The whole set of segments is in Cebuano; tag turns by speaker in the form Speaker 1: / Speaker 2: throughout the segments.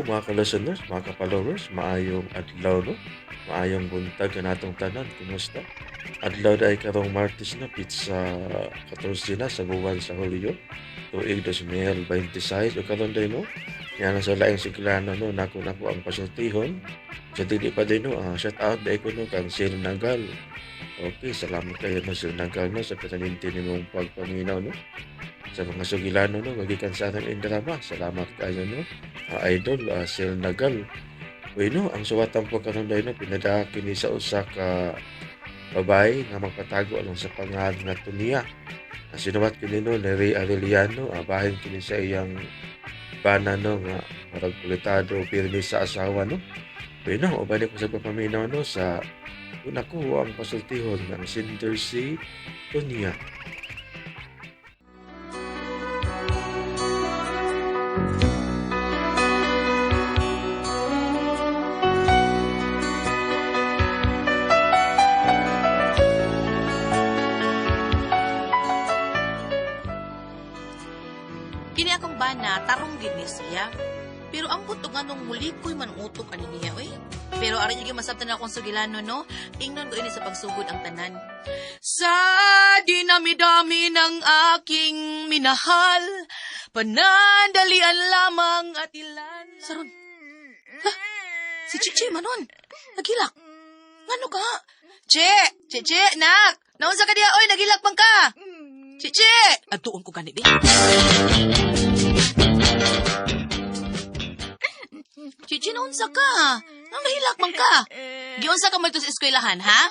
Speaker 1: Mga ka-listeners, mga ka-followers, maayong adlaw no, maayong buntag kanatong tanan, kumusta? Adlaw day karong Martes na pizza 14 na sa buwan sa Hulyo, tuig 2026 o karon day no. Yan sa laing siglano no, nako na po ang pasultihon. Sa dili pa din no, shout out day ko no kang Sir Nagal. Okay, salamat kayo no Sir Nagal no sa pataninti nimong pagpaminaw no. Sa mga sugilano no, magikan sa atong indrama. Salamat kayo no. Idol Sir Nagal. Uy no, ang suwatan po karon day no pinadala kini sa usa ka babae nga magpatago alang sa pangalan nga Tunia. Sinuwat kini no ni Ray Arellano, bahin kini sa iyang bana no nga marag pulitado pirmi sa asawa no. Uy no, uban ko sa pagpaminaw no sa una ko ang pasultihon ng sender si Tunia.
Speaker 2: Kini akong bana, tarong gid ni siya. Pero ang buto nga nung mulikoy man utok ani niya, oy. Pero aron yung masabtan akong sugilano, no? Ingnon ko ini sa pagsugod ang tanan. Sa dinami-dami ng aking minahal, panandalian lamang at ilan. Saron. Ha? Si Chichi manon. Nagilak. Ngano ka? Che! Chichi, nak! Naunsa ka diya, oy, nagilak man ka! Chichi! Adtuon ko gani, di. Chichi, naunsa ka? Nang nahilak man ka? Giunsa ka mo ito sa eskwelahan, ha?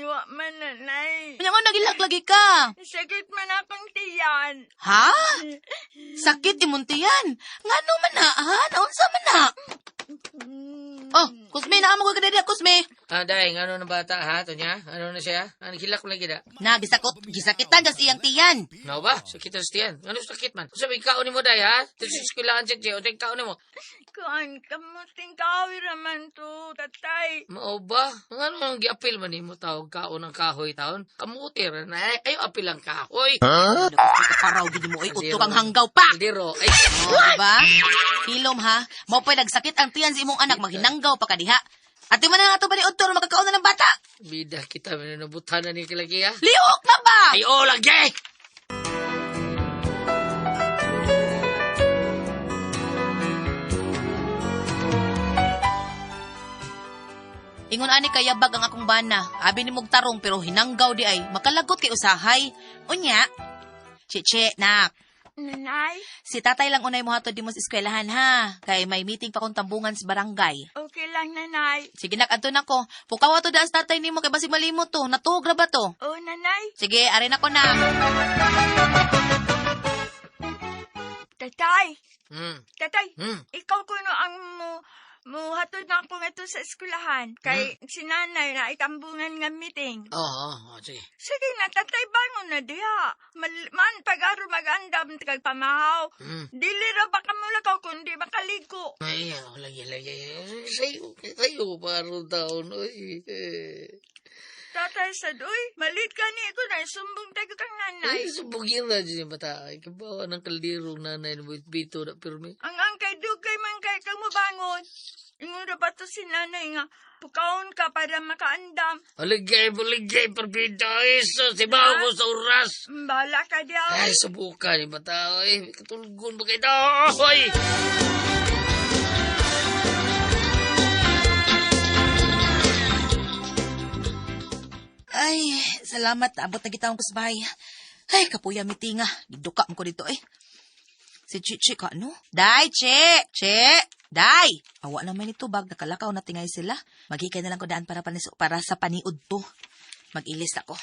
Speaker 3: Wa man, nanay.
Speaker 2: Kanya nga nagilak lagi ka.
Speaker 3: Sakit man akong tiyan.
Speaker 2: Ha? Sakit imong tiyan. Ngano man na, ha? Naunsa man na? Oh, Kusme, naamo ko kadada, Kusme.
Speaker 4: Ah, dahil, ano na bata, ha, Tonya? Ano na siya? Ano, hilak ko lagi da?
Speaker 2: Na, gisakot, gisakitan gas iyang tiyan.
Speaker 4: No ba? Sakit ang tiyan. Ano sakit man? Sabi, kaon ni mo, day, ha? Tapos eskwelahan siya, o kaon ni mo.
Speaker 3: Kuan, kamuting kahoy raman to, tatay.
Speaker 4: Mao ba? Ano ang giapil man nimo tawag kaon ng kahoy taon? Kamutir na ay, ayo apil ang kahoy.
Speaker 2: Ano, Kusme, kaparaw gid mo, ay, utok ang hanggaw pa.
Speaker 4: Kaldero. Ay,
Speaker 2: Oh, diba? Hilom ha. Mao pa'y nagsakit ang tiyan sa imong anak, maghinanggaw pa ka diha. Ate man na ato ba ni Odtor, makakaon na ng bata?
Speaker 4: Bida kita, minunabutan na ni kilagi, ha?
Speaker 2: Lihok na ba?
Speaker 4: Ay, oh, lagi!
Speaker 2: Ingon ani kayabag ang akong bana. Abi ni mog tarong pero hinanggaw di ay makalagot kay usahay. Unya, Chiche, nak.
Speaker 3: Nanay,
Speaker 2: Si tatay lang unay mo hatod di mo sa eskwelahan ha. Kay may meeting pa kong tambungan sa barangay.
Speaker 3: Okay lang, nanay.
Speaker 2: Sige nak, adto na ko. Pukaw ato daan sa tatay nimo kay basig malimot to. Natuog ra ba to?
Speaker 3: Oh, nanay.
Speaker 2: Sige, arin ako na.
Speaker 3: Tatay, tatay. Ikaw kuno ang mo hatod na ako ngadto sa eskwelahan. Kay si nanay na itambungan nga meeting.
Speaker 4: Oo, oh, oh, sige.
Speaker 3: Sige na, tatay, bangon na diha. Man, pag-aro mag-andam, kag pamahaw. Dili ra ba kamulakaw kundi makaliko.
Speaker 4: Ay, ako lagi, lagi. Sayo, sayo, parang taon. Uy, eh.
Speaker 3: Tatay sad, uy, malit ka ni ko na, sumbong tayo kang nanay.
Speaker 4: Ay, subugin na dyan yung bata. Ay, kabawa ng kaldirong nanay ng bito na pirmi.
Speaker 3: Ang angkay dugay man kay kang mabangon. Ingon ra ba to si nanay nga, pukaon ka para makaandam.
Speaker 4: Aligay, buligay, perbida. Ay, so, sibaw ko sa oras.
Speaker 3: Bahala ka diha.
Speaker 4: Ay, subukan yung bata. Ay, katulgon ba kayo? Ay!
Speaker 2: Ay, salamat. Abot na kita akong kusbahay. Ay, kapuya mitinga. Giduka mo ko dito eh. Si Chichi ka, no? Day, Che! Che! Day! Awa naman ito, bag. Nakalakaw na tingay sila. Maghikay na lang ko daan para, para sa paniud to. Mag-ilis ako.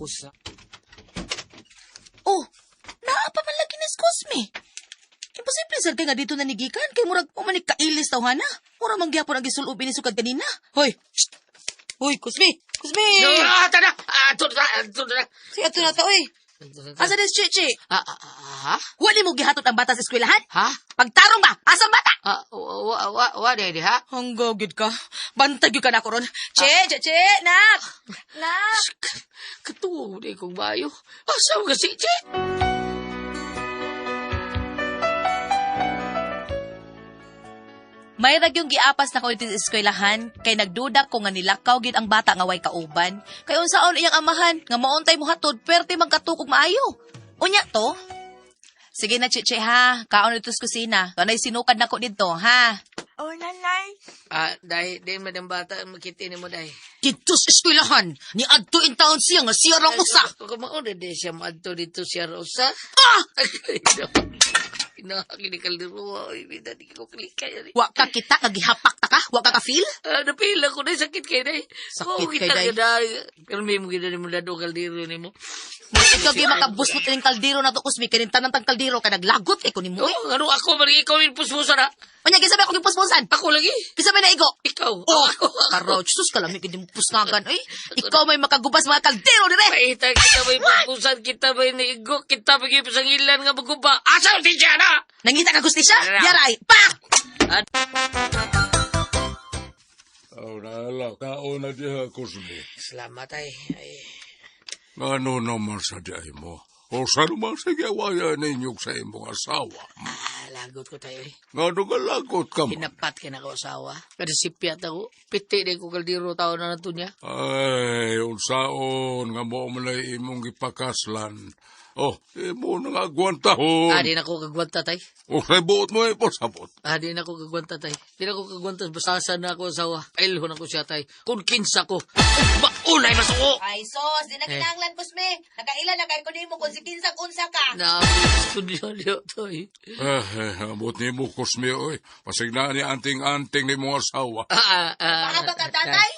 Speaker 4: Usa.
Speaker 2: Oh, naa pa man lagi ni Cosme. Imposible sad kay nga dito nanigikan kay murag umanik kailis taw hana. Mura man gyapon ang gisulob ni sukad kanina. Hoy. Shh. Hoy, Cosme. Cosme.
Speaker 4: No, ah, tara! Ah, ato na, ato na.
Speaker 2: Si ato na ta oy. Asa ni si Chichi?
Speaker 4: Ah, ah, ah, ha?
Speaker 2: Wala mo gihatod ang bata sa eskwelahan?
Speaker 4: Ha?
Speaker 2: Pagtarong ba? Asa ang bata?
Speaker 4: Ah, wa, wa, wa, di, di, ha?
Speaker 2: Hanggaw gid ka. Bantay gyud ka na ko ron. Che, che, che, nak. Nak.
Speaker 4: Katuwa di kong bayo. Asa ka si Che?
Speaker 2: May ragyong giapas na ko iti sa eskwelahan kay nagduda ko nga nilakaw gid ang bata nga way kauban. Kay unsaon iyang amahan nga maontay mo hatod perti magkatukog maayo. Unya to. Sige na, Chichi, ha. Kaon dito sa kusina. Kanay sinukad na ko dito, ha?
Speaker 3: Oh, nanay.
Speaker 4: Ah, dai, di man ang bata, makiti ni mo, dai.
Speaker 2: Dito sa eskwelahan, ni adto in taon siya nga siya lang usa.
Speaker 4: Kung mauna, di siya maadto dito siya usa.
Speaker 2: Ah!
Speaker 4: Inahagi ni Calderoa. Ay, bida, di ko klikay.
Speaker 2: Wa ka kita nga gihapak ta ka? Wa ka ka feel?
Speaker 4: Ah, napila ko na, sakit kay day.
Speaker 2: Sakit
Speaker 4: Oo,
Speaker 2: kay
Speaker 4: kita
Speaker 2: day.
Speaker 4: ka day. Pero may mo gina ni mo dado kaldero ni mo.
Speaker 2: Ikaw gyud makabusmot ining kaldero na to kusmi kay ning tanan tang kaldero kay naglagot kay kunin mo.
Speaker 4: Oh, ano ako, mali ikaw yung puspusan ha.
Speaker 2: Unya kinsa ba akong gipuspusan?
Speaker 4: Ako lagi.
Speaker 2: Kinsa ba naigo?
Speaker 4: Ikaw.
Speaker 2: Oh,
Speaker 4: Ako.
Speaker 2: karaw, sus kalami gid mo pusnagan oy. Ikaw may makagubas mga kaldero dire.
Speaker 4: Paita kita ba'y puspusan, kita ba'y naigo, kita ba'y pasangilan nga maguba. Asa si Jana?
Speaker 2: Nangita ka gustisya? Yaray, pak!
Speaker 5: Oh, naala, kaon na diha, Cosme.
Speaker 4: Salamat ay. Ay.
Speaker 5: Ano naman sa diay mo? O sa naman sa giawaya ninyo sa imong asawa?
Speaker 4: Ah, lagot ko tayo eh.
Speaker 5: Nga nagalagot ka mo?
Speaker 4: Hinapat ka na ko asawa. Kada sipyat ako. Piti na ko kaldero tao na nato niya.
Speaker 5: Ay, unsaon nga mo man ay imong gipakaslan. Oh, imo nang agwantahon.
Speaker 4: Ah, di na ko kagwanta tay.
Speaker 5: O sa buot mo ipasabot.
Speaker 4: Ah, di na ko kagwanta tay. Di na ko kagwanta. Basta na ako asawa. Pailhon ako siya tay. Kung kinsa ko. Maunay masuko!
Speaker 2: Ay sos, di na
Speaker 4: Eh.
Speaker 2: kinahanglan kusmi. Nakaila na kay kunin mo kung si kinsang unsa ka.
Speaker 4: Na, studio niyo tay.
Speaker 5: Eh, amot ni mo, Cosme, oy. Pasig na ni anting-anting ni mong asawa.
Speaker 4: Ah, ah, ah.
Speaker 2: Pahaba ka tatay?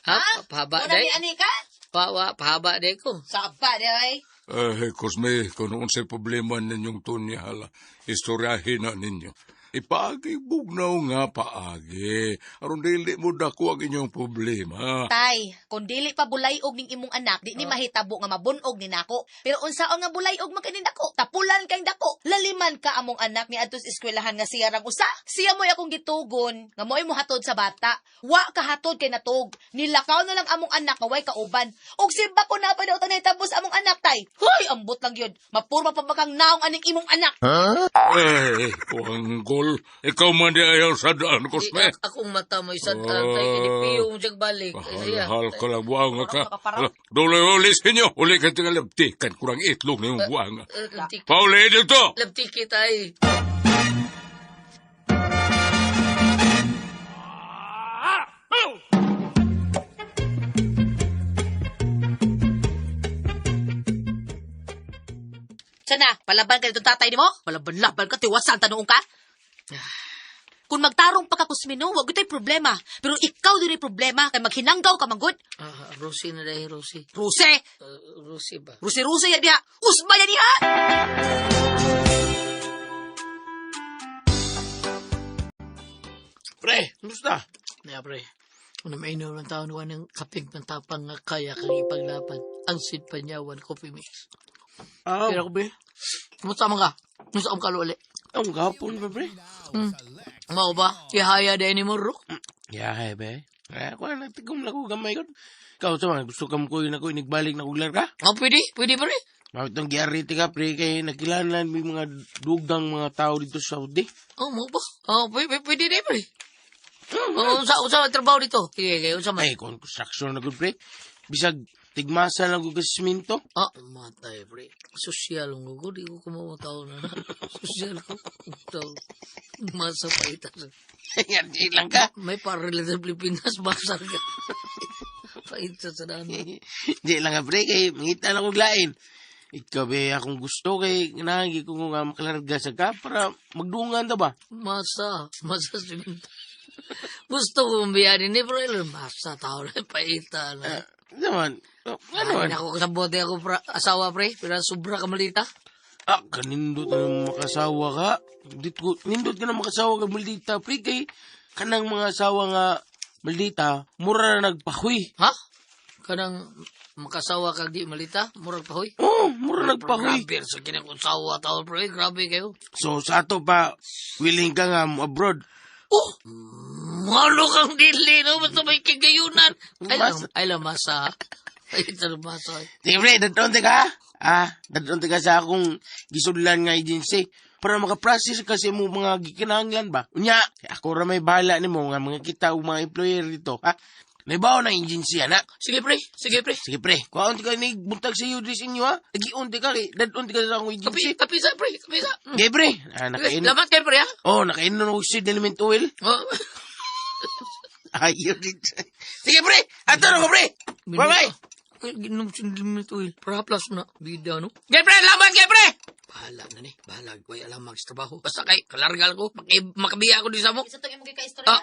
Speaker 4: Ha? Pahaba
Speaker 2: Muna
Speaker 4: day?
Speaker 2: ni ani ka?
Speaker 4: Pawa, pahaba day ko.
Speaker 2: Saba di ay.
Speaker 5: Eh, Cosme, kung unsay problema ninyong tunya, hala, istoryahin na ninyo. Ipaagi bugnaw nga paagi. Aron dili mo dako ang inyong problema.
Speaker 2: Tay, kung dili pa bulayog ning imong anak, di ni mahitabo nga mabunog ni nako. Pero unsaon nga bulayog man kini dako? Tapulan kay dako. Laliman ka among anak ni adto sa eskwelahan nga siya rang usa. Siya mo'y akong gitugon nga mo'y mohatod sa bata. Wa ka hatod kay natog. Nilakaw na lang among anak nga way kauban. Ug simba ko na pa daw tanay tapos among anak tay. Hoy, ambot lang yun. Mapurma pa ba kang naong aning imong anak?
Speaker 5: Eh, wanggol. Ikaw man di ayaw sa daan, Cosme.
Speaker 4: Di, akong mata mo isang tay. Kinipiyo mo siyang balik. Ay, siya.
Speaker 5: Hal ka lang buang ka. Duloy uli sa inyo. Uli ka tinga labtikan. Kurang itlog na yung buang.
Speaker 4: Eh, labtik-
Speaker 5: Pauli dito!
Speaker 4: Labtiki tay.
Speaker 2: Sana, palaban ka nitong tatay nimo? Palaban-laban ka, tiwasan tanuong ka. Kung magtarong pa ka kusmino, wag ito'y problema. Pero ikaw din problema, kay maghinanggaw ka manggod.
Speaker 4: Ah, Rosie na dahil, Rosie.
Speaker 2: Ruse,
Speaker 4: Rosie ba?
Speaker 2: ruse-ruse yan diha. Usba yan diha!
Speaker 1: Pre, kumusta?
Speaker 4: Kaya pre, kung mainom ng taon ko ng kapig ng tapang nga kaya kang ipaglaban. Ang sid panyawan coffee mix.
Speaker 1: Ah,
Speaker 4: Pero ko be, kumusta man ka? Kumusta ang kaluli?
Speaker 1: ang gapon pa, pre.
Speaker 4: Mao ba? Ihaya din ni Moro?
Speaker 1: Yeah, be. Eh, ako na nagtigom lang ko gamay ko. Ikaw, sa mga gusto ka mo ko na ko inigbalik na kuglar ka?
Speaker 4: Oh, pwede, pwede pre.
Speaker 1: Bakit itong giariti ka, pre, kay nakilanlan may mga dugang mga tao dito sa Saudi.
Speaker 4: Oh, mao ba? Oh, pwede, pwede din pre. Oh, unsa unsa ang trabaho dito? Sige, sige, unsa man?
Speaker 1: Ay, construction na gud, pre. Bisag, tigmasa lang ko kasi siminto.
Speaker 4: Ah, matay pre. Sosyal mo ko, di ko kumawa tao na. Sosyal ko. Tao. Masa pa ita.
Speaker 1: Yan, di lang ka.
Speaker 4: May parila sa Pilipinas, basar ka. Paita sa daan.
Speaker 1: Di lang ka, pre, kay mangita na kong lain. Ikaw, be, akong gusto kay nagi ko nga makalarga sa ka para magdungan ta ba?
Speaker 4: Masa, masa siminto. Gusto ko mabiyanin ni bro. Masa tao na, paita na.
Speaker 1: Naman, oh, ano
Speaker 4: Ay,
Speaker 1: man?
Speaker 4: naku, sa bote ako pra, asawa pre, pero sobra ka malita.
Speaker 1: Ah, kanindot na makasawa ka. Dito, nindot ka na makasawa ka maldita, pre, kay kanang mga asawa nga maldita, mura na nagpahuy.
Speaker 4: Ha? Kanang makasawa kag di malita, murag pahoy.
Speaker 6: Oh, mura nagpahoy.
Speaker 4: Grabe sa kinang usawa tao, pre. Grabe kayo.
Speaker 6: So sa ato pa, willing ka nga mo abroad.
Speaker 4: Oh! Malo kang dili, no? Basta may kagayunan. Ay lang,
Speaker 6: Masa.
Speaker 4: ay lang, masa. Ay, ito masa.
Speaker 6: Sige pre, dadon ka. Ah, dadon ka sa akong gisudlan nga agency para makaprocess kasi mo mga gikinahanglan ba. Unya, ako ra may bahala nimo nga mga kita og mga employer dito, ha? Naibaw na agency ana.
Speaker 4: Sige, pre. Sige, pre.
Speaker 6: Sige pre, kuhaon ka ni buntag sa iyo dis inyo ha. Agiun ka kay dadon ka sa akong
Speaker 4: Kapi,
Speaker 6: agency.
Speaker 4: kapisa, pre. Kapisa.
Speaker 6: Sige pre, ah, nakain.
Speaker 4: Lamat kayo, pre, ha?
Speaker 6: Oh, nakainom og seed element oil.
Speaker 4: Oh.
Speaker 6: Ayaw dito. Sige pre, ato na ko pre. Bye bye.
Speaker 4: Ay, ginom sindimit oil. Para plus na. Bida, no? Gay, pre! Laban kay, pre! Bahala na ni. Bahala. Way alam mag trabaho. Basta kay, kalargal ko. Makabiya ako di sa mo.
Speaker 2: Isa tong imong gikaistorya.
Speaker 4: Ah.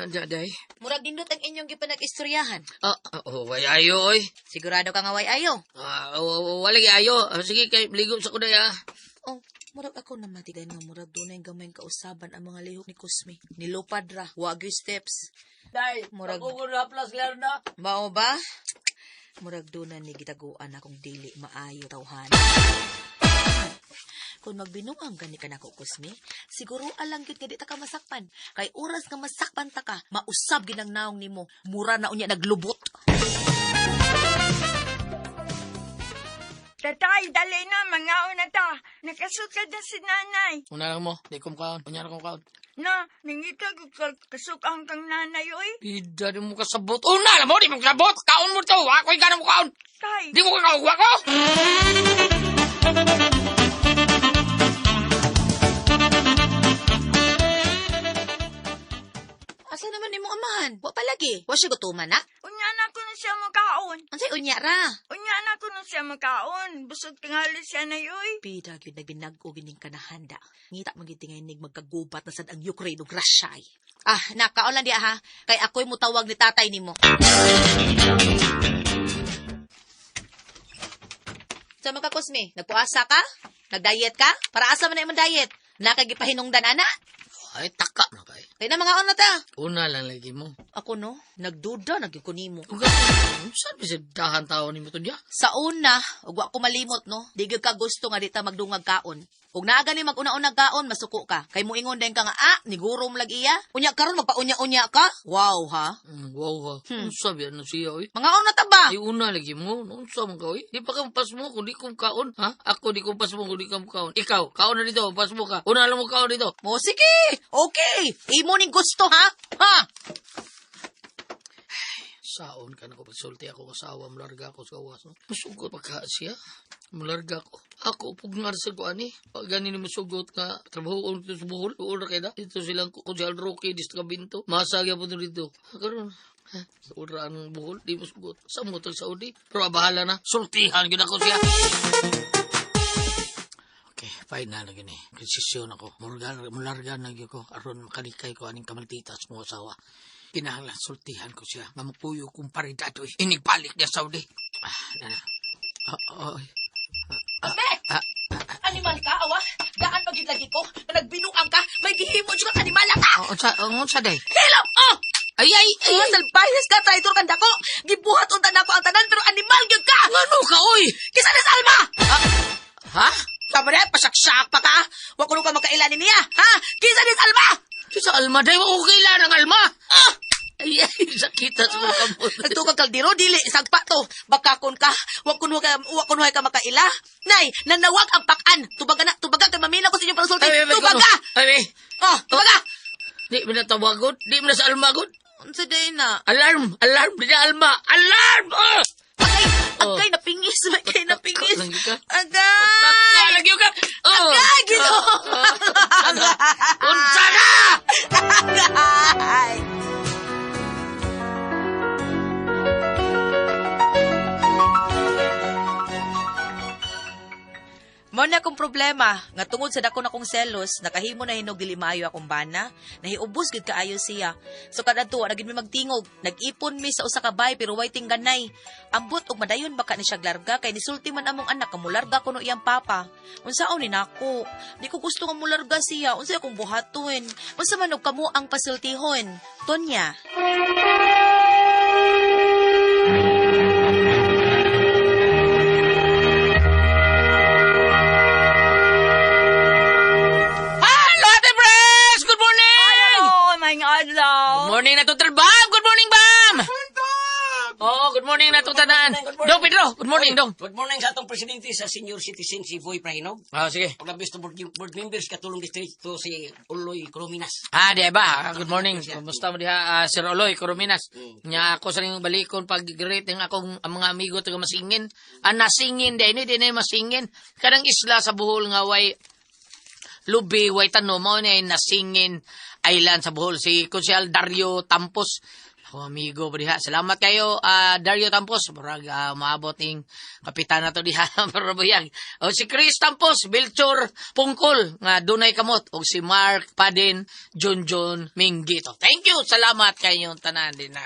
Speaker 4: Anja, day.
Speaker 2: Murag nindot ang inyong gipanag-istoryahan.
Speaker 4: Ah, ah, oh, way ayo, oy.
Speaker 2: Sigurado ka nga way ayo.
Speaker 4: Ah, oh, oh, wala gyud ayo. Ah, sige, kay, ligo sa kuday, ah.
Speaker 2: Oh, murag ako na matigan nga murag dunay gamay kausaban ang mga lihok ni Cosme. Nilupad ra, wagyu steps.
Speaker 4: Day,
Speaker 2: Murag-
Speaker 4: ako ko na plus klaro na.
Speaker 2: Mao ba? Murag doon ni gitaguan akong dili maayo tawhan. Kung magbinuang gani ka nako Cosme, siguro alang gyud nga di ta ka masakpan. Kay oras nga masakpan ta ka, mausab ginang naong nimo. Mura na unya naglubot.
Speaker 3: Tatay, dali na, mangaon na ta. Nakasukad na si nanay.
Speaker 4: Una lang mo, di ko makaon. Unya na kong kaon.
Speaker 3: Na, nangita ko kasukang kang nanay, oy.
Speaker 4: Bida, di mo kasabot. Una lang mo, di mo kasabot. Kaon mo to. Ako'y gana mo kaon.
Speaker 3: Tay,
Speaker 4: Di mo kakaon ko.
Speaker 2: Asa naman imong amahan? Wa pa lagi. Wa siya gutuman na.
Speaker 3: unya na ko na siya makaon.
Speaker 2: Unsay unya ra?
Speaker 3: Unya na ko na siya makaon. Busog tingali siya na, oy.
Speaker 2: Bida gyud nagbinag-o gining kanahanda. Ngita man gyud tingay nig magkagubat na sad ang Ukraine ug Russia. Ay. Ah, nakaon lang diha ha. Kay ako'y mutawag ni tatay nimo. Sa mga Cosme, nagpuasa ka? Nagdiet ka? Para asa man na imong diet? Nakagipahinungdan ana?
Speaker 4: Ay, taka na kay.
Speaker 2: Kay na mga na ta.
Speaker 4: Una lang lagi mo.
Speaker 2: Ako no, nagduda nagyud ko nimo.
Speaker 4: Uga, saan ba siya dahan tao ni mo to niya?
Speaker 2: Sa una, ug wa ko malimot no, di gyud ka gusto nga di ta magdungag kaon. Ug naa gani mag-una-una kaon, masuko ka. Kay muingon dayon ka nga, ah, nigurom lag iya. Unya karon magpaunya-unya ka. Wow ha.
Speaker 4: Wow, ha. Unsa ba na siya, oy?
Speaker 2: Mga una ta ba?
Speaker 4: Ay, una lagi mo. Unsa man ka, oy? Di pa ka pas mo kung di ko kaon. Ha? Ako di ko pas mo kung di ka kaon. Ikaw, kaon na dito. Pas mo ka. Una lang mo kaon dito.
Speaker 2: Mo sige. Okay. Imo ning gusto ha? Ha?
Speaker 4: Saon ka na ko pagsulti ako kasawa, mularga ako sa gawas. No? Musugot pa ka siya. Mularga ko. Ako, pugnar sa ko ani. Pag gani ni musugot nga, trabaho ko dito sa Bohol. Doon na kaya Dito silang ko si Alroque, dito ka Binto. Masagya po dito. Karon, ha? Sa ura ang Bohol, di musugot. Sa mo sa Saudi. Pero abahala na. Sultihan gyud ako siya. Okay, final na gini. Desisyon ako. Mularga na gyud ko aron makalikay ko aning kamaltitas mo asawa. Kinahanglan sultihan ko siya. Nga mupuyo kong paridad oy. Inigbalik niya sa Saudi. Ah, na na. Ah, oy.
Speaker 2: Cosme! Animal ka, awa? Daan pag lagi ko, na nagbinuang ka, may gihimo jud ka animal ka.
Speaker 4: Oh, unsa, unsa day?
Speaker 2: Hello! Oh!
Speaker 4: Ay, ay, ay,
Speaker 2: Ay,
Speaker 4: ay.
Speaker 2: salbayes ka, traitor kang dako. Gibuhat unta nako ang tanan pero animal gyud ka.
Speaker 4: Ngano ka, oy?
Speaker 2: Kisa ni Salma!
Speaker 4: Ha?
Speaker 2: Sabi na, pasaksak pa ka. Wa kuno ka makailani niya, ha? Kisa ni Salma!
Speaker 4: Sa alma day, wa ko kailan ang alma.
Speaker 2: Ah!
Speaker 4: Ay, ay, sakita sa mga kamot.
Speaker 2: Nagtukag kaldero, dili, sagpa to. Bakakon ka, wa kuno ka makaila. Nay, nanawag ang pakan. Tubaga na, tubaga kay mamina ko sa inyong parasulti.
Speaker 4: Ay, ay, ay,
Speaker 2: Tubaga!
Speaker 4: Ay, ay,
Speaker 2: Oh, tubaga!
Speaker 4: di mo na tawagon, di mo na sa alma gud.
Speaker 2: Unsa day na?
Speaker 4: Alarm, alarm, di na alma. Alarm! Oh!
Speaker 2: Agay,
Speaker 4: Oh.
Speaker 2: agay, napingis, agay, napingis.
Speaker 4: Lagi ka.
Speaker 2: Agay!
Speaker 4: Lagi ka. Oh.
Speaker 2: Agay, Ginoo!
Speaker 4: Unsa na?
Speaker 2: Agay! Mao na akong problema nga tungod sa dako na kong selos, nakahimo na hinog dili maayo akong bana, nahiubos gid kaayo siya. So kadto wa na gid mi magtingog, nag-ipon mi sa usa ka bay pero way tingganay. Ambot og madayon baka ni siya larga kay nisulti man among anak kamularga kuno iyang papa. Unsaon ni nako? Di ko gusto nga mularga siya. Unsa akong buhaton? Unsa man og kamo ang pasultihon? Tonya.
Speaker 4: Morning na to, Bam! Good morning, Bam! Oo, good morning na to, tanan. Dong Pedro, good morning, Dong.
Speaker 7: Good morning sa atong presidente sa senior citizen si Boy Prahinog.
Speaker 4: Ah, sige.
Speaker 7: Ug labis to board members katulong distrito si Uloy Corominas.
Speaker 4: Ah, di ba? Ah, good morning. Kumusta mo diha, Sir Oloy Corominas? Nya ako sa ning balikon pag greet ng akong ang mga amigo taga Masingin. Ang nasingin di ni di na masingin. Kanang isla sa Bohol nga way lubi, way tanom mao ni Nasingin Island sa Bohol, si Konsehal Dario Tampos. Ako amigo ba diha. Salamat kayo, Dario Tampos. Murag maabot ning kapitan na to diha para buyag. O si Chris Tampos, Belchor Pungkol nga dunay kamot, o si Mark Padin, John John Minggito. Thank you. Salamat kayong tanan din na.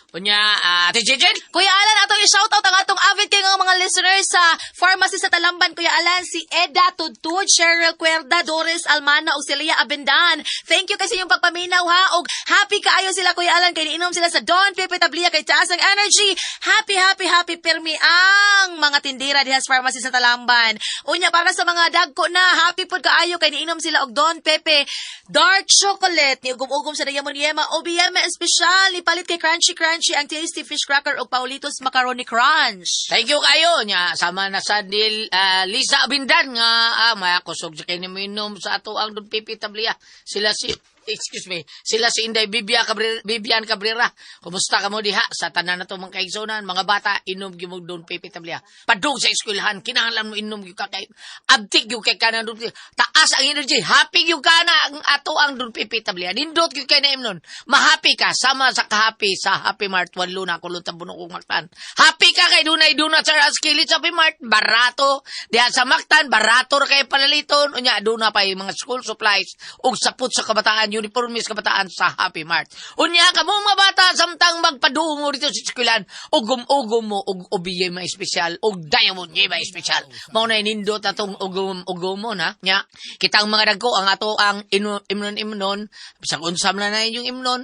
Speaker 4: Unya, Ate Jejen.
Speaker 2: Kuya Alan, atong i-shoutout ang atong avid kay nga mga listeners sa pharmacy sa Talamban. Kuya Alan, si Eda Tudtud, Cheryl Cuerda, Doris Almana ug si Leah Abendan. Thank you kasi yung pagpaminaw ha. Og happy kaayo sila, Kuya Alan, kay niinom sila sa Don Pepe Tablia kay taas ang energy. Happy, happy, happy pirmi ang mga tindera diha sa pharmacy sa Talamban. Unya para sa mga dagko na, happy pud kaayo kay niinom sila og Don Pepe Dark Chocolate ni ugom-ugom sa Diamond Yema OBM espesyal ni palit kay Crunchy Crunchy ang Tasty Fish Cracker ug Paulitos Macaroni Crunch.
Speaker 4: Thank you kayo nya sama na sa nil Lisa Abindan nga makusog sa kay minom sa ato ang Don Pepe Tablia. Sila si, excuse me, sila si Inday Bibia Cabrera, Bibian Cabrera. Kumusta ka mo diha sa tanan na to mga kaigsunan, mga bata, inom gyud mo Don Pepe Tablia. Padung sa eskwelahan, kinahanglan mo inom gyud ka kay abtik gyud kay kana Don Pepe. Taas ang energy, happy gyud ka na ang ato ang Don Pepe Tablia. Nindot gyud kay na imnon. Mahappy ka sama sa kahappy sa Happy Mart Juan Luna kulong Tambuno kong Mactan. Happy ka kay dunay donut sa Askilit sa Happy Mart, barato. Diha sa Mactan, barato ra kay palaliton. Unya duna pa yung mga school supplies ug sapot sa kabataan, uniformes kabataan sa Happy Mart. Unya kamo mga bata samtang magpadungo dito sa eskwelahan, ugom-ugom mo og OBM may espesyal ug Diamond Yema espesyal. Mao na nindot atong ugom-ugomon ha. Nya kitang mga dagko ang ato ang imnon-imnon bisag unsa man na inyong imnon,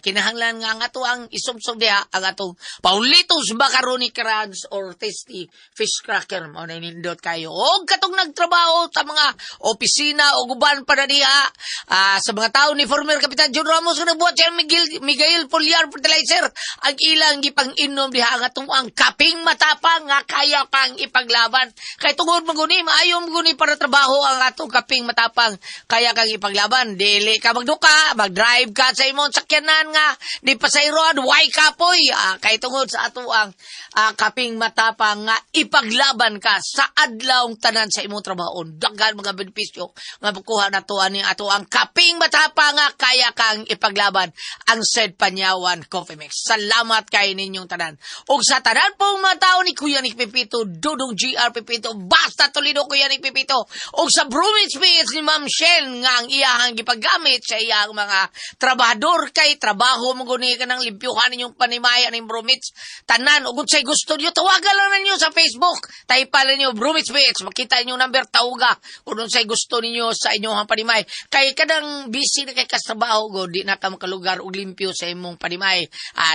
Speaker 4: kinahanglan nga ang ato ang isubsob diha ang atong Paulitos Macaroni Crunch or Tasty Fish Cracker. Mao na nindot kayo. Og katong nagtrabaho sa mga opisina o uban pa na diha, sa mga tao ni former Kapitan John Ramos nga nagbuhat siya Miguel Poliar Fertilizer, ang ilang gipang-inom diha ang atong ang kaping matapang nga kaya pang ipaglaban. Kay tungod man guni, maayo man guni para trabaho ang atong kaping matapang kaya kang ipaglaban. Dili ka magduka, mag-drive ka sa imong sakyanan nga di pasayroan, why kapoy? Kay tungod sa ato ang kaping matapang nga ipaglaban ka sa adlawng tanan sa imong trabaho. Daghan mga benepisyo nga makuha nato ani ato ang kaping matapang nga kaya kang ipaglaban, ang said Panyawan Coffee Mix. Salamat kay ninyong tanan. Ug sa tanan pong mga tao ni Kuya Nick Pipito, Dudong GR Pipito, basta Toledo Kuya Nick Pipito, ug sa Brumits PH ni Ma'am Shen nga ang iyahang gipagamit sa iyang mga trabahador kay trabaho mo guni ka ng limpyuhan ninyong panimaya ning Brumits. Tanan ug unsay gusto niyo, tawagan lang ninyo sa Facebook. Type lang ninyo Brumits PH, makita niyo number, tawga kung unsay gusto ninyo sa inyong panimay. Kay kanang busy na kay kas trabaho go, di na ka makalugar og limpyo sa imong panimay.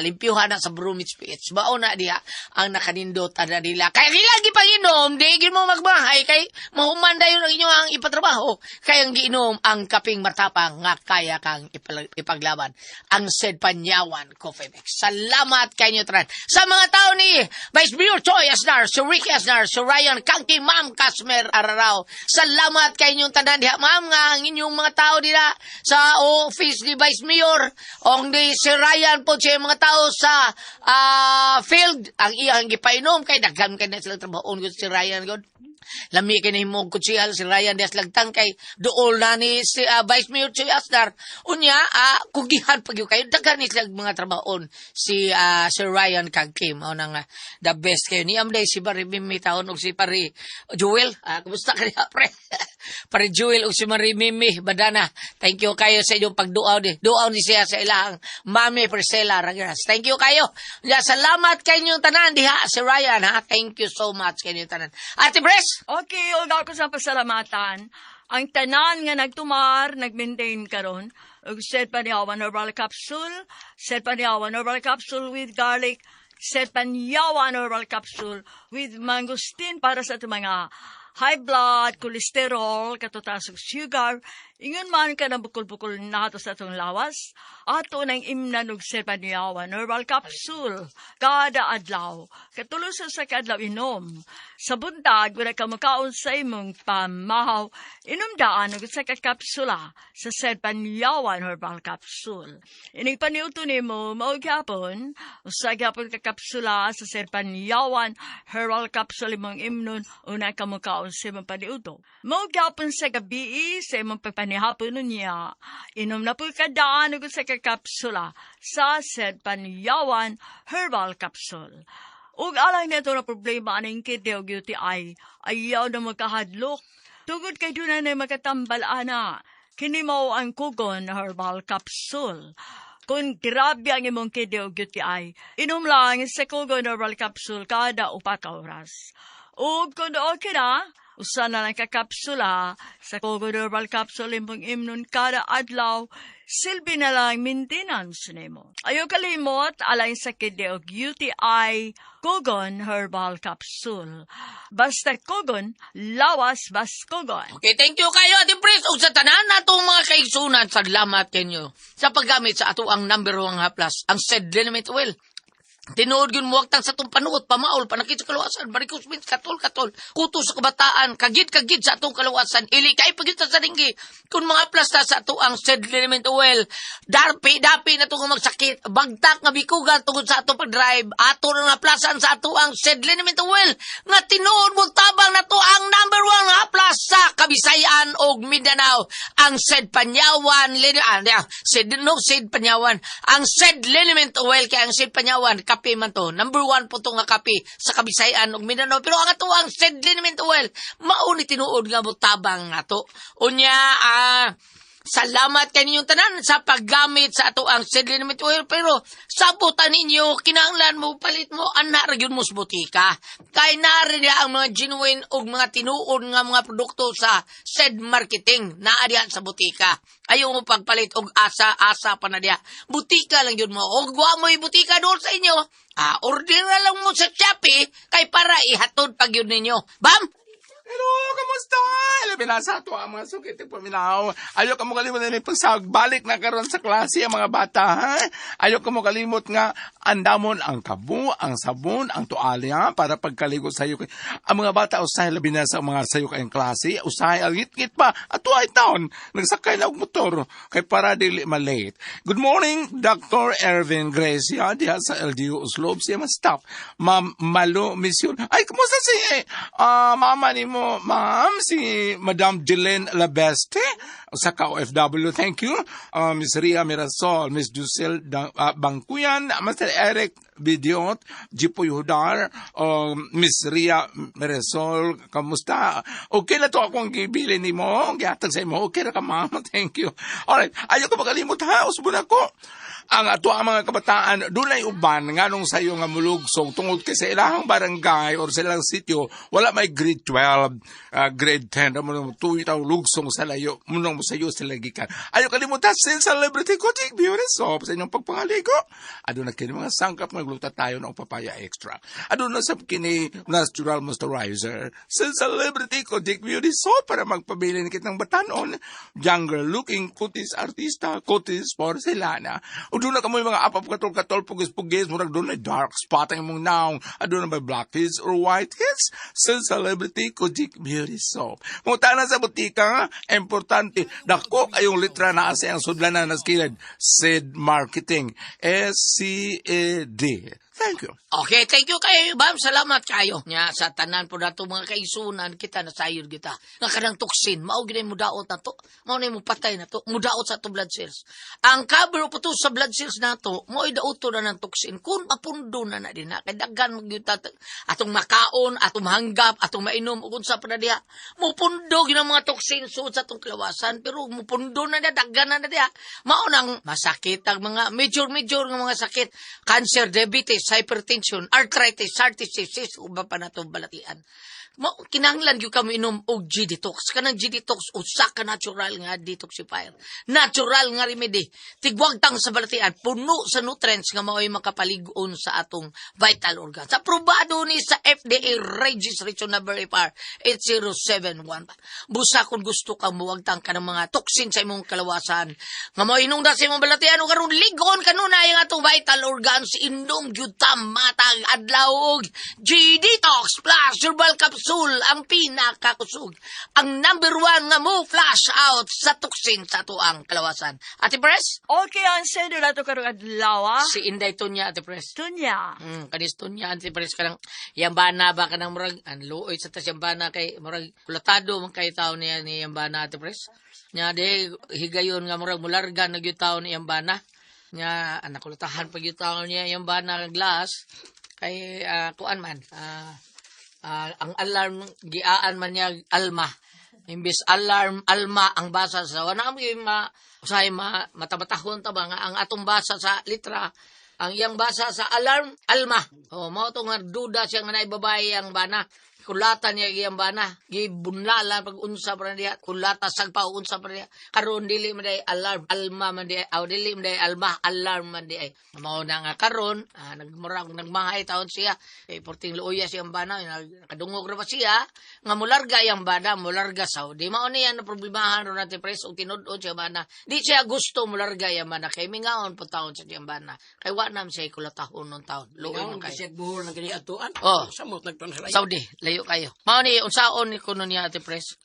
Speaker 4: Limpyuhan na sa Brumits PH. Mao na diha ang nakanindot ana nila. Kay nila gipanginom, di gid mo magmahay kay mahuman dayon ang inyong ang ipatrabaho. Kay ang giinom ang kaping matapang nga kaya kang ipaglaban. Ang said Panyawan Coffee Mix. Salamat kay inyo tanan. Sa mga tao ni Vice Mayor Choi Asnar, si Ricky Asnar, si Ryan Kangki, Ma'am Casmer Ararao. Salamat kay inyong tanan diha, ma'am, nga ang inyong mga tao dila sa office ni Vice Mayor ong ni si Ryan po siya mga tao sa field ang iyang gipainom kay daghan kay na sila trabahoon gud si Ryan gud. Lami kay nahimong kutsihal si Ryan Diaz Lagtang kay duol na ni si Vice Mayor Choi Asnar. Unya, kugihan pag kayo daghan ni sila mga trabahoon si Sir Ryan kag Kim. Mao nang the best kayo ni amday si Barry Mimi taon og si Pare Joel. Kumusta ka diha, pre? Pare Joel ug si Marie Mimi Badana. Thank you kayo sa inyong pagduaw ni. Duaw ni siya sa ilang Mami Priscilla Ragras. Thank you kayo. Ya, salamat kay inyong tanan diha si Ryan ha. Thank you so much kay inyong tanan. Ate Bres.
Speaker 3: Okay, ug ako sa pasalamatan. Ang tanan nga nagtumar, nag-maintain karon. Ug Said Panyawan Herbal Capsule, Said Panyawan Herbal Capsule with garlic, Said Panyawan Herbal Capsule with mangosteen para sa itong mga High blood, cholesterol, katotaas og sugar, ingon man ka na bukol-bukol nato sa atong lawas, ato nang imnan og Serpaniawan herbal capsule kada adlaw. Katulo sa kadlaw inom. Sa buntag, wala ka makaon sa imong pamahaw, inom daan og usa ka kapsula sa Serpaniawan herbal capsule. Inig paniuto nimo mao gyapon, usa gyapon ka kapsula sa Serpaniawan herbal capsule imong imnon una ka mukaon sa imong paniuto. Mao gyapon sa gabi sa imong pagpanihapon niya. Inom na po kadaan og usa ka kapsula sa Serpaniawan herbal capsule. Ug alang nito na problema aning kidney og UTI, ayaw na magkahadlok. Tugod kay doon na makatambal ana. Kini mao ang Kugon herbal capsule. Kung grabe ang imong kidney og UTI, inom lang sa Kugon herbal capsule kada 4 ka oras. Ug kung okay na, usa na lang ka kapsula sa Kugon herbal capsule imong imnon kada adlaw, silbi na lang maintenance nimo. Ayaw kalimot, alang sa kidney og UTI, Kugon herbal capsule. Basta Kugon, lawas bas Kugon.
Speaker 4: Okay, thank you kayo, Ate Pres. Ug sa tanan natong mga kaigsunan, salamat kanyo sa paggamit sa ato ang number 1 haplas, ang Sed Liniment Oil. Tinuod yun muwagtang sa itong panuot, pamaol, panakit sa kaluwasan, varicose veins, katol-katol, kuto sa kabataan, kagid-kagid sa atong kaluwasan, ili kay pagit sa saringgi. Kung mga plasta sa ato ang Sed Liniment Oil, darpi, dapi na itong magsakit, bagtak nga bikugan tungod sa atong pag-drive, ato na naplasan sa ato ang Sed Liniment Oil, nga tinuod mo tabang na to ang number 1 nga haplas sa Kabisayan og Mindanao, ang Sed Panyawan, yeah, Sed, no, Sed Panyawan, ang Sed Liniment Oil, kaya ang Sed Panyawan, kape man to. Number 1 po to nga kape sa Kabisayan ug Mindanao. Pero ang ato ang Sed Liniment Oil, mao ni tinuod nga motabang nato. Unya, salamat kaninyong tanan sa paggamit sa ato ang Sed Liniment Oil, pero sabutan ninyo kinahanglan mo palit mo ana ra gyud mo sa botika kay naa niya ang mga genuine ug mga tinuod nga mga produkto sa Sed Marketing, naa diha sa botika. Ayaw mo pagpalit og asa-asa pa na diha, botika lang gyud mo. Og wa mo butika doon sa inyo, order na lang mo sa Shopee kay para ihatod pag yun ninyo, bam.
Speaker 6: Hello, kamusta? Labi na sa ato ang mga sukit paminaw. Ayaw ka mo kalimot na pagsag-balik na karon sa klase ang mga bata, ha? Ayaw ka mo kalimot nga andamon ang kabo, ang sabon, ang tualya para pagkaligo sa iyo. Ang mga bata usahay, labi na sa mga sayo kayong klase, usahay ang ngit pa ato ay taon nagsakay na og motor kay para dili malate. Good morning, Dr. Ervin Gracia diha sa LGU Oslob, siya mas staff. Ma'am Malo Mission. Ay, kumusta si mama ni mo, ma'am, si Madam Jelen Labeste, sa ka-OFW, thank you. Miss Ria Mirasol, Miss Giselle Bangkuyan, Mr. Eric Bidiot, Jipoy Hudar, Miss Ria Mirasol, kamusta? Okay na to akong gibili ni mo, gihatag sa imo. Okay na ka, ma'am. Thank you. Alright, ayaw ko makalimot ha, usbon ako. Ang ato ang mga kabataan, dunay uban nganong sayo nga mulugsong tungod kay sa ilahang barangay or sa ilang sityo wala may grade 12, grade 10, mo nang tuyo taw lugsong sa layo, munong mo sayo sila gikan. Ayaw kalimutan sin Celebrity Kojic Beauty Soap sa inyong pagpangaligo. Aduna kini mga sangkap nga tayo ng papaya extra. Aduna sa kini natural moisturizer sa Celebrity Kojic Beauty Soap para magpabilin kitang batanon, younger looking kutis artista, kutis porcelana. O doon na kamoy mga apap katol-katol, pugis-pugis, murag doon na dark spot ang imong naong. Aduna may blackheads or whiteheads sa Celebrity Kojic Beauty Soap. Munta na sa butika nga, importante, dako kayong litra na asa ang sudlanan na skilid. Sid Marketing. SCAD. Thank you.
Speaker 4: Okay, thank you kayo, ma'am. Salamat kayo. Nya, sa tanan po nato mga kaisunan, kita nasayod kita. Nga kanang toxin, mao gyud mo daot na to. Mao na mo patay na to. Mudaot sa ato blood cells. Ang cover po to sa blood cells nato, mo dauto na ng toxin. Kung mapundo na na din na, kay daghan mo gyud atong makaon, atong mahanggap, atong mainom, ug unsa pa na diha. Mupundo gyud ang mga toxin suod sa atong kalawasan, pero mupundo na na, daghan na na diha. Mao nang masakit ang mga major-major nga mga sakit, cancer, diabetes, hypertension, arthritis, heart disease, uba pa na itong balatian. Mo kinahanglan gyud kamo inom og G-Detox. Kanang G-Detox usa ka natural nga detoxifier. Natural nga remedy. Tigwagtang sa balatian, puno sa nutrients nga mao'y makapalig-on sa atong vital organs. Aprobado ni sa FDA registration number FR 8071. Busa kung gusto ka muwagtang ka ng mga toxin sa imong kalawasan, nga mao'y inungda sa imong balatian o karon ligon kanunay ang atong vital organs, inom gyud ta matag adlaw og G-Detox Plus Herbal Capsule, ang pinakakusog. Ang number one nga mo flush out sa toxin sa atoang kalawasan. Ate Pres?
Speaker 3: Okay, ang sendo nato karong adlaw, ah.
Speaker 4: Si Inday Tunya, Ate Pres.
Speaker 3: Tunya.
Speaker 4: Kanis Tunya, Ate Pres, kanang yambana ba kanang murag, ang luoy sa tas yambana kay murag kulatado man kay tao niya ni yambana, Ate Pres. Nya de higayon nga murag mularga na gyud tao ni yambana. Nya anak kulatahan pag gyud tao niya yambana nga glass kay kuan man ang alarm giaan man niya alma imbis alarm alma ang basa sa wala kami ma usahay ma matabatahon ta ba nga ang atong basa sa litra ang iyang basa sa alarm alma. Oh, mao to nga duda siya nga naay babae ang bana, kulata niya iyang bana, gibunlala pag unsa pa niya, kulata sagpa unsa pa niya. Karon dili man day alarm alma man di aw, dili man day alma, alarm man di ay. Mao na nga karon nagmurag nagmahay taon siya kay porting luoya siyang bana, nakadungog ra ba siya nga mularga iyang bana, mularga Saudi. Mao niya na problemahan ron natin pres og tinud-on siya bana, di siya gusto mularga iyang bana kay mingaon po taon sa iyang bana kay wa nam siya kulatahon nun taon, luoy man
Speaker 7: Kasi
Speaker 4: kayo.
Speaker 7: buhol ng kini atuan.
Speaker 4: Oh.
Speaker 7: Samot nagtuan sa layo.
Speaker 4: Saudi, layo kayo. Mao ni unsaon ni kuno niya, Ate Pres?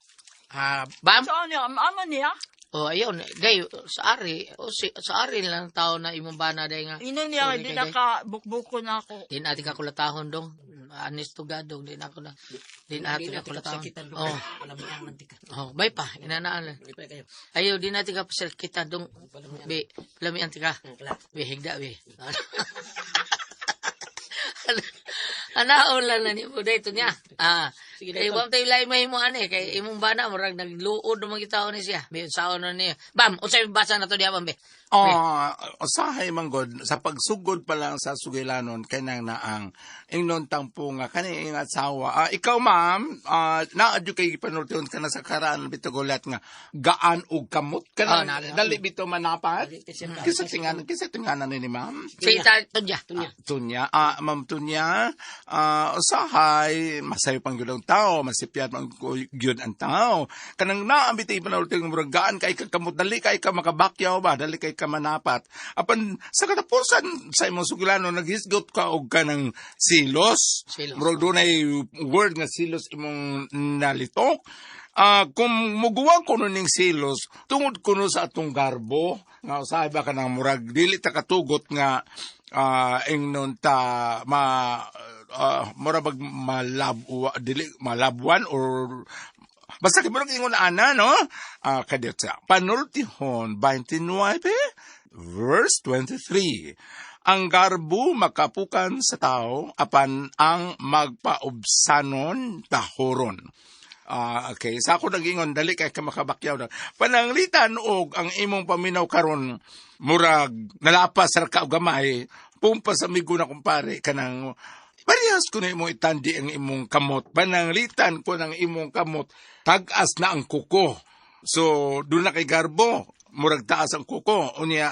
Speaker 4: Ah, bam.
Speaker 3: So, ano, ama niya?
Speaker 4: Oh, ayun, day sa ari, o si, sa ari lang tao na imong bana day nga.
Speaker 3: Ino niya,
Speaker 4: Sorry
Speaker 3: di
Speaker 4: kay
Speaker 3: na
Speaker 4: day.
Speaker 3: ka bukbukon ako.
Speaker 4: Di na ating kakulatahon dong. Anis to God dong, di na ako na. Di na ating kakulatahon. Oh,
Speaker 7: Palamian man tika.
Speaker 4: oh, bay pa, inanaan lang.
Speaker 7: Di pa kayo.
Speaker 4: Ayo, di natin ka kita dong. Be, palamian tika. Be, higda, be. Anaon lang na ni mo dito niya. Ah,
Speaker 7: Sige,
Speaker 4: kay
Speaker 7: dito.
Speaker 4: wa tayo lahi mahimo ani kay imong bana murag nagluod naman kita ni siya. Be saon na niya. Bam, unsay basa na to diha, bam, be?
Speaker 8: Oh, usahay man god sa pagsugod pa lang sa sugilanon kay nang naang ingnon tampo nga kani iyang asawa. Ah, ikaw ma'am, naa jud kay gipanultihon ka na sa karaan bitaw gulat nga gaan og kamot
Speaker 4: Oh,
Speaker 8: ka
Speaker 4: naa.
Speaker 8: dali bitaw manapat. Kisa tinganan ni ma'am?
Speaker 4: Si ta tunya.
Speaker 8: Tunya, ma'am Tunya, usahay, masayo pang gyud ang tao, masipyat man gyud ang tao. Kanang naambit ay panulti ng murag gaan kay ka kamot, dali kay ka makabakyaw ba, dali kay ka manapat. Apan sa katapusan sa imong sugilano naghisgot ka og kanang silos.
Speaker 4: Silos.
Speaker 8: Murag dunay word nga silos imong nalitok. Kung muguwa kuno ning silos tungod kuno sa atong garbo nga usahay ba kanang murag dili ta katugot nga ingnon ta ma mura bag malab dili malabwan or basta kay murag ingon ana no, kadiyot sa Panultihon 29 verse 23: "Ang garbo makapukan sa tao, apan ang magpaubsanon tahoron." Ah, okay. Sa ako nagingon, dali kay ka makabakyaw na. Pananglitan og ang imong paminaw karon murag nalapas ra ka og gamay, pumpa sa migo na kumpare kanang parehas ko na imong itandi ang imong kamot. Pananglitan ko ng imong kamot, tag-as na ang kuko. So, doon na kay garbo, murag taas ang kuko. Unya,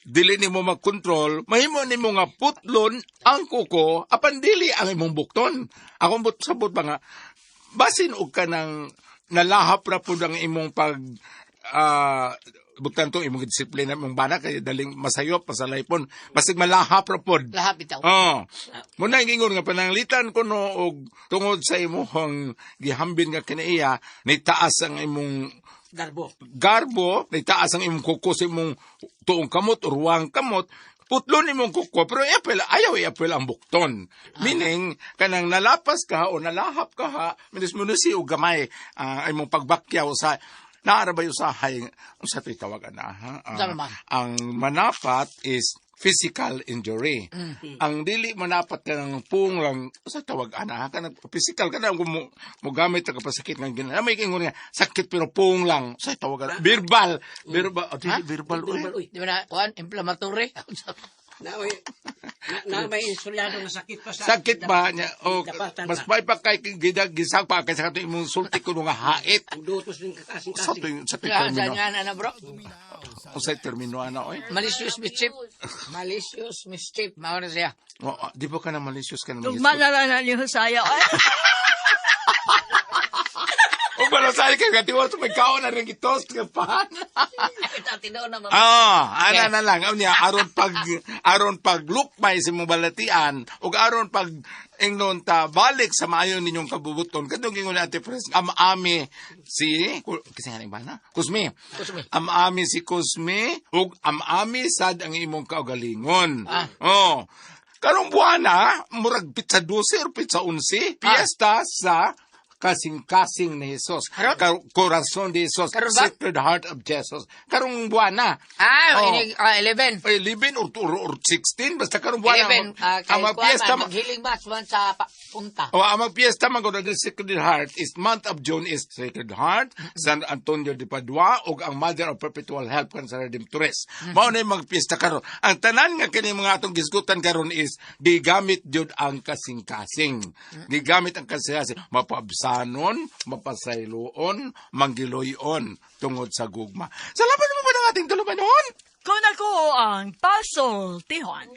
Speaker 8: dili nimo magkontrol, mahimo nimo nga putlon ang kuko, apan dili ang imong bukton. Akong but sabot ba nga, basin og kanang nalahap ra pud ang imong pag buktan to imong disiplina imong bana kay daling masayop masalaypon, basig malahap ra pod.
Speaker 4: Lahap bitaw.
Speaker 8: Oh. Muna ingon nga pananglitan kuno og tungod sa imong gihambin nga kinaiya ni taas ang imong
Speaker 7: Garbo.
Speaker 8: Garbo, ni taas ang imong kuko sa imong tuong kamot or ruwang kamot, putlon imong kuko, pero iapel, ayaw iapel ang bukton. Meaning, kanang nalapas ka o nalahap ka ha, minus munusi o gamay imong pagbakyaw sa naara ba yung usahay, unsa to'y tawagan na, ha?
Speaker 4: Unsa man?
Speaker 8: Ang manapat is physical injury. Ang dili manapat ka ng pung lang, sa tawag ana, ha? Kanang physical ka na, kung mo gamit ka pasakit nga gina. May ingon nga, sakit pero pung lang. Sa tawag ana, verbal. Verbal, oh, dili, verbal, uy.
Speaker 7: Verbal, uy.
Speaker 4: Di ba na kuan inflammatory?
Speaker 7: Na may insulyado nga sakit pa sa
Speaker 8: Sakit ba niya? O,
Speaker 7: Dapatan
Speaker 8: mas
Speaker 7: ba?
Speaker 8: may pa kay gisag pa kaysa kato imong sulti ko nga hait.
Speaker 7: Ang dutos din
Speaker 8: Sa
Speaker 7: kasing-kasing.
Speaker 8: tuwing sa tuwing
Speaker 4: Nga,
Speaker 8: termino.
Speaker 4: saan nga na na, bro?
Speaker 8: Unsay termino ana oy?
Speaker 4: Malicious mischief. Malicious mischief. Mao na siya.
Speaker 8: Oh, ah, di ba ka na malicious ka na
Speaker 3: Tugma na lang na ni Hosea. Ay,
Speaker 8: O bala sa kay katiwa sa may kaon na rin gitos nga pan.
Speaker 4: Tinoon na, ma'am.
Speaker 8: Ah, ana
Speaker 4: Yes.
Speaker 8: na lang. Unya aron pag lukmay sa imong balatian ug aron pag ingnon ta balik sa maayo ninyong kabubuton. Kadtong ingon ni Ate Pres, am-ami si kasi nga ba na? Kusme.
Speaker 4: Kusme.
Speaker 8: Am-ami si Kusme ug am-ami sad ang imong kaugalingon.
Speaker 4: Ah.
Speaker 8: Oh. Karong buwana, murag pitsa 12 or pitsa 11, piyesta sa kasing-kasing ni Jesus.
Speaker 4: Karon?
Speaker 8: Corazon de Jesus.
Speaker 4: Karon ba?
Speaker 8: Sacred Heart of Jesus. Karong buwana.
Speaker 4: Ah,
Speaker 8: Oh.
Speaker 4: inig, 11.
Speaker 8: Ay, 11 or 16, basta karong buwana.
Speaker 4: 11.
Speaker 8: Ang
Speaker 4: Kay
Speaker 8: mga
Speaker 4: kuwan
Speaker 8: piyesta,
Speaker 4: man, maghiling mas man sa punta.
Speaker 8: O, ang mga piyesta man gud ang Sacred Heart is month of June is Sacred Heart, San Antonio de Padua ug ang Mother of Perpetual Help kan sa Redemptores. Mao na yung mga piyesta karon. Ang tanan nga kini mga atong gisgutan karon is gigamit jud ang kasing-kasing. Gigamit ang kasing-kasing mapabsanon, mapasayloon, manggiloyon tungod sa gugma. Salamat mo ba ng ating tulumanon?
Speaker 3: Kung ako ang pasultihon.